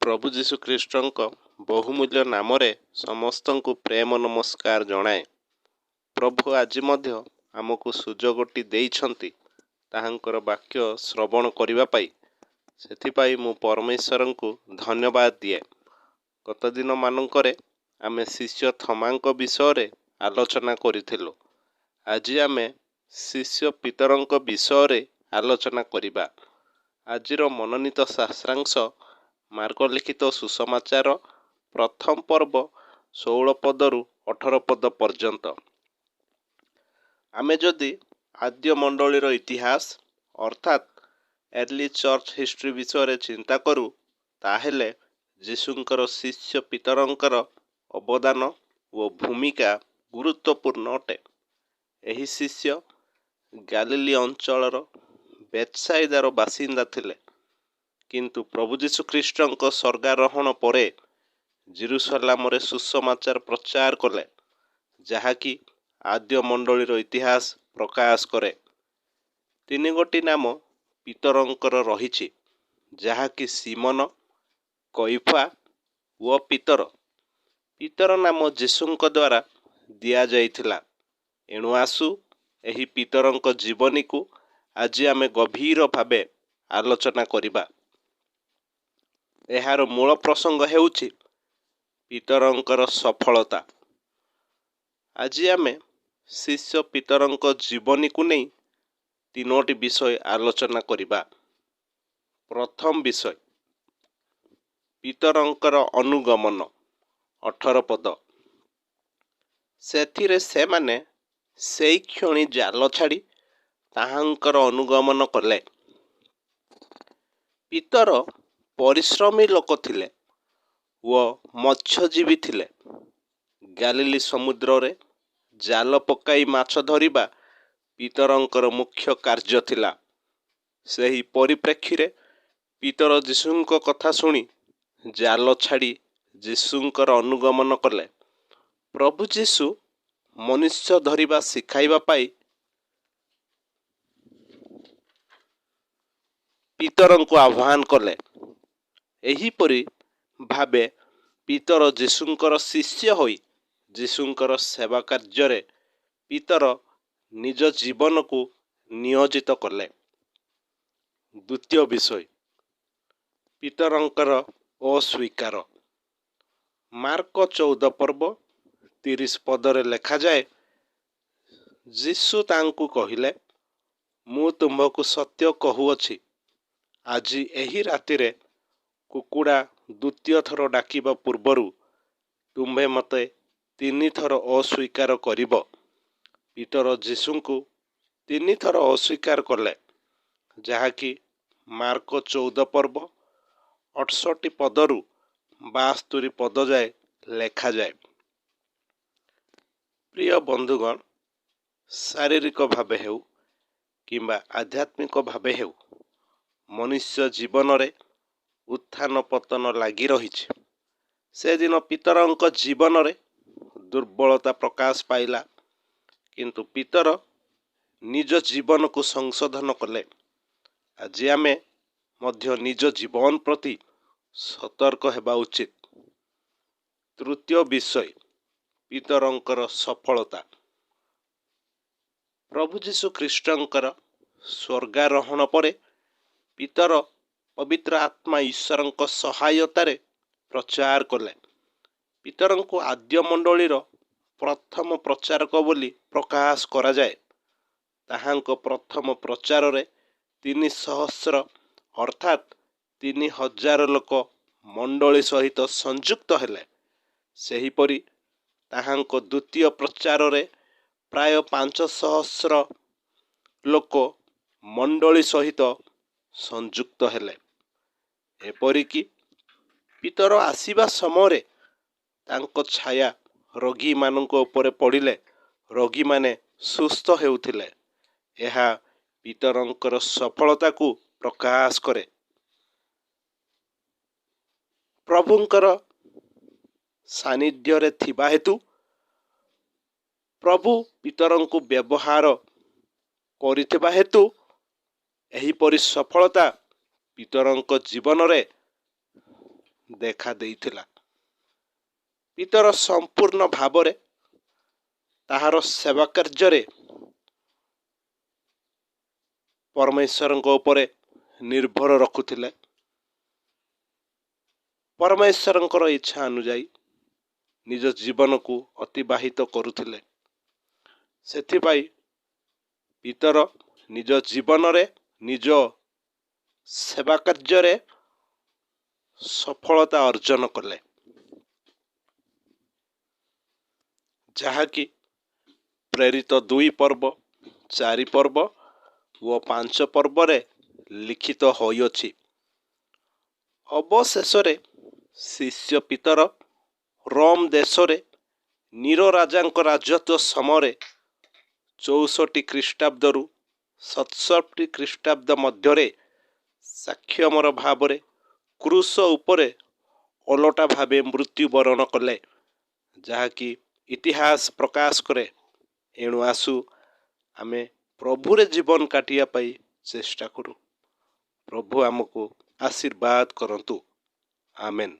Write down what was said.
ପ୍ରଭୁ ଯୀଶୁଖ୍ରୀଷ୍ଟଙ୍କ ବହୁମୂଲ୍ୟ ନାମରେ ସମସ୍ତଙ୍କୁ ପ୍ରେମ ନମସ୍କାର ଜଣାଏ। ପ୍ରଭୁ ଆଜି ମଧ୍ୟ ଆମକୁ ସୁଯୋଗଟି ଦେଇଛନ୍ତି ତାହାଙ୍କର ବାକ୍ୟ ଶ୍ରବଣ କରିବା ପାଇଁ। ସେଥିପାଇଁ ମୁଁ ପରମେଶ୍ୱରଙ୍କୁ ଧନ୍ୟବାଦ ଦିଏ। ଗତ ଦିନମାନଙ୍କରେ ଆମେ ଶିଷ୍ୟ ଥମାଙ୍କ ବିଷୟରେ ଆଲୋଚନା କରିଥିଲୁ। ଆଜି ଆମେ ଶିଷ୍ୟ ପିତରଙ୍କ ବିଷୟରେ ଆଲୋଚନା କରିବା। ଆଜିର ମନୋନୀତ ଶାସ୍ତ୍ରାଂଶ ମାର୍କ ଲିଖିତ ସୁସମାଚାର ପ୍ରଥମ ପର୍ବ 16 ପଦରୁ 18 ପଦ ପର୍ଯ୍ୟନ୍ତ। ଆମେ ଯଦି ଆଦ୍ୟ ମଣ୍ଡଳୀର ଇତିହାସ ଅର୍ଥାତ୍ ଏର୍ଲି ଚର୍ଚ୍ଚ ହିଷ୍ଟ୍ରି ବିଷୟରେ ଚିନ୍ତା କରୁ, ତାହେଲେ ଯୀଶୁଙ୍କର ଶିଷ୍ୟ ପିତରଙ୍କର ଅବଦାନ ଓ ଭୂମିକା ଗୁରୁତ୍ୱପୂର୍ଣ୍ଣ ଅଟେ। ଏହି ଶିଷ୍ୟ ଗାଲିଲି ଅଞ୍ଚଳର ବେତ୍ସାଇଦାର ବାସିନ୍ଦା ଥିଲେ, କିନ୍ତୁ ପ୍ରଭୁ ଯୀଶୁଖ୍ରୀଷ୍ଟଙ୍କ ସ୍ୱର୍ଗାରୋହଣ ପରେ ଯିରୂଶାଲମରେ ସୁସମାଚାର ପ୍ରଚାର କଲେ, ଯାହାକି ଆଦ୍ୟ ମଣ୍ଡଳୀର ଇତିହାସ ପ୍ରକାଶ କରେ। ତିନି ଗୋଟି ନାମ ପିତରଙ୍କର ରହିଛି, ଯାହାକି ସିମନ, କୈଫା ଓ ପିତର। ପିତର ନାମ ଯୀଶୁଙ୍କ ଦ୍ୱାରା ଦିଆଯାଇଥିଲା। ଏଣୁ ଆସୁ ଏହି ପିତରଙ୍କ ଜୀବନୀକୁ ଆଜି ଆମେ ଗଭୀର ଭାବେ ଆଲୋଚନା କରିବା। ଏହାର ମୂଳ ପ୍ରସଙ୍ଗ ହେଉଛି ପିତରଙ୍କର ସଫଳତା। ଆଜି ଆମେ ଶିଷ୍ୟ ପିତରଙ୍କ ଜୀବନୀକୁ ନେଇ ତିନୋଟି ବିଷୟ ଆଲୋଚନା କରିବା। ପ୍ରଥମ ବିଷୟ, ପିତରଙ୍କର ଅନୁଗମନ, 18 ପଦ। ସେଥିରେ ସେମାନେ ସେଇ କ୍ଷଣି ଜାଲ ଛାଡ଼ି ତାହାଙ୍କର ଅନୁଗମନ କଲେ। ପିତର ପରିଶ୍ରମୀ ଲୋକ ଥିଲେ ଓ ମତ୍ସ୍ୟଜୀବୀ ଥିଲେ। ଗାଲିଲି ସମୁଦ୍ରରେ ଜାଲ ପକାଇ ମାଛ ଧରିବା ପିତରଙ୍କର ମୁଖ୍ୟ କାର୍ଯ୍ୟ ଥିଲା। ସେହି ପରିପ୍ରେକ୍ଷୀରେ ପିତର ଯୀଶୁଙ୍କ କଥା ଶୁଣି ଜାଲ ଛାଡ଼ି ଯୀଶୁଙ୍କର ଅନୁଗମନ କଲେ। ପ୍ରଭୁ ଯୀଶୁ ମନୁଷ୍ୟ ଧରିବା ଶିଖାଇବା ପାଇଁ ପିତରଙ୍କୁ ଆହ୍ୱାନ କଲେ। ଏହିପରି ଭାବେ ପିତର ଯୀଶୁଙ୍କର ଶିଷ୍ୟ ହୋଇ ଯୀଶୁଙ୍କର ସେବା କାର୍ଯ୍ୟରେ ପିତର ନିଜ ଜୀବନକୁ ନିୟୋଜିତ କଲେ। ଦ୍ୱିତୀୟ ବିଷୟ, ପିତରଙ୍କର ଅସ୍ୱୀକାର। ମାର୍କ 14 ପର୍ବ 30 ପଦରେ ଲେଖାଯାଏ, ଯୀଶୁ ତାଙ୍କୁ କହିଲେ, ମୁଁ ତୁମ୍ଭକୁ ସତ୍ୟ କହୁଅଛି, ଆଜି ଏହି ରାତିରେ କୁକୁଡ଼ା ଦ୍ୱିତୀୟ ଥର ଡାକିବା ପୂର୍ବରୁ ତୁମ୍ଭେ ମୋତେ 3 ଥର ଅସ୍ୱୀକାର କରିବ। ପିତର ଯୀଶୁଙ୍କୁ 3 ଥର ଅସ୍ୱୀକାର କଲେ, ଯାହାକି ମାର୍କ 14 ପର୍ବ 68 ପଦରୁ 72 ପଦ ଯାଏ ଲେଖାଯାଏ। ପ୍ରିୟ ବନ୍ଧୁଗଣ, ଶାରୀରିକ ଭାବେ ହେଉ କିମ୍ବା ଆଧ୍ୟାତ୍ମିକ ଭାବେ ହେଉ, ମନୁଷ୍ୟ ଜୀବନରେ ଉତ୍ଥାନ ପତନ ଲାଗି ରହିଛି। ସେଦିନ ପିତରଙ୍କ ଜୀବନରେ ଦୁର୍ବଳତା ପ୍ରକାଶ ପାଇଲା, କିନ୍ତୁ ପିତର ନିଜ ଜୀବନକୁ ସଂଶୋଧନ କଲେ। ଆଜି ଆମେ ମଧ୍ୟ ନିଜ ଜୀବନ ପ୍ରତି ସତର୍କ ହେବା ଉଚିତ। ତୃତୀୟ ବିଷୟ, ପିତରଙ୍କର ସଫଳତା। ପ୍ରଭୁ ଯୀଶୁ ଖ୍ରୀଷ୍ଟଙ୍କର ସ୍ୱର୍ଗାରୋହଣ ପରେ ପିତର ପବିତ୍ର ଆତ୍ମା ଈଶ୍ୱରଙ୍କ ସହାୟତାରେ ପ୍ରଚାର କଲେ। ପିତରଙ୍କୁ ଆଦ୍ୟ ମଣ୍ଡଳୀର ପ୍ରଥମ ପ୍ରଚାରକ ବୋଲି ପ୍ରକାଶ କରାଯାଏ। ତାହାଙ୍କ ପ୍ରଥମ ପ୍ରଚାରରେ 3 ସହସ୍ର ଅର୍ଥାତ୍ 3000 ଲୋକ ମଣ୍ଡଳୀ ସହିତ ସଂଯୁକ୍ତ ହେଲେ। ସେହିପରି ତାହାଙ୍କ ଦ୍ୱିତୀୟ ପ୍ରଚାରରେ ପ୍ରାୟ 5 ସହସ୍ର ଲୋକ ମଣ୍ଡଳୀ ସହିତ ସଂଯୁକ୍ତ ହେଲେ। ଏପରିକି ପିତର ଆସିବା ସମୟରେ ତାଙ୍କ ଛାୟା ରୋଗୀମାନଙ୍କ ଉପରେ ପଡ଼ିଲେ ରୋଗୀମାନେ ସୁସ୍ଥ ହେଉଥିଲେ। ଏହା ପିତରଙ୍କର ସଫଳତାକୁ ପ୍ରକାଶ କରେ। ପ୍ରଭୁଙ୍କର ସାନ୍ନିଧ୍ୟରେ ଥିବା ହେତୁ, ପ୍ରଭୁ ପିତରଙ୍କୁ ବ୍ୟବହାର କରିଥିବା ହେତୁ ଏହିପରି ସଫଳତା ପିତରଙ୍କ ଜୀବନରେ ଦେଖା ଦେଇଥିଲା। ପିତର ସମ୍ପୂର୍ଣ୍ଣ ଭାବରେ ତାହାର ସେବା କାର୍ଯ୍ୟରେ ପରମେଶ୍ୱରଙ୍କ ଉପରେ ନିର୍ଭର ରଖୁଥିଲେ। ପରମେଶ୍ୱରଙ୍କର ଇଚ୍ଛା ଅନୁଯାୟୀ ନିଜ ଜୀବନକୁ ଅତିବାହିତ କରୁଥିଲେ। ସେଥିପାଇଁ ପିତର ନିଜ ଜୀବନରେ, ନିଜ ସେବା କାର୍ଯ୍ୟରେ ସଫଳତା ଅର୍ଜନ କଲେ, ଯାହାକି ପ୍ରେରିତ 2 ପର୍ବ, 4 ପର୍ବ ଓ 5 ପର୍ବରେ ଲିଖିତ ହୋଇଅଛି। ଅବଶେଷରେ ଶିଷ୍ୟ ପିତର ରୋମ ଦେଶରେ ନିରୋ ରାଜାଙ୍କ ରାଜତ୍ୱ ସମୟରେ 64 ଖ୍ରୀଷ୍ଟାବ୍ଦରୁ 67 ଖ୍ରୀଷ୍ଟାବ୍ଦ ମଧ୍ୟରେ ସାକ୍ଷ୍ୟମର ଭାବରେ କ୍ରୁଶ ଉପରେ ଓଲଟା ଭାବେ ମୃତ୍ୟୁବରଣ କଲେ, ଯାହାକି ଇତିହାସ ପ୍ରକାଶ କରେ। ଏଣୁ ଆସୁ ଆମେ ପ୍ରଭୁରେ ଜୀବନ କାଟିବା ପାଇଁ ଚେଷ୍ଟା କରୁ। ପ୍ରଭୁ ଆମକୁ ଆଶୀର୍ବାଦ କରନ୍ତୁ। ଆମେନ୍।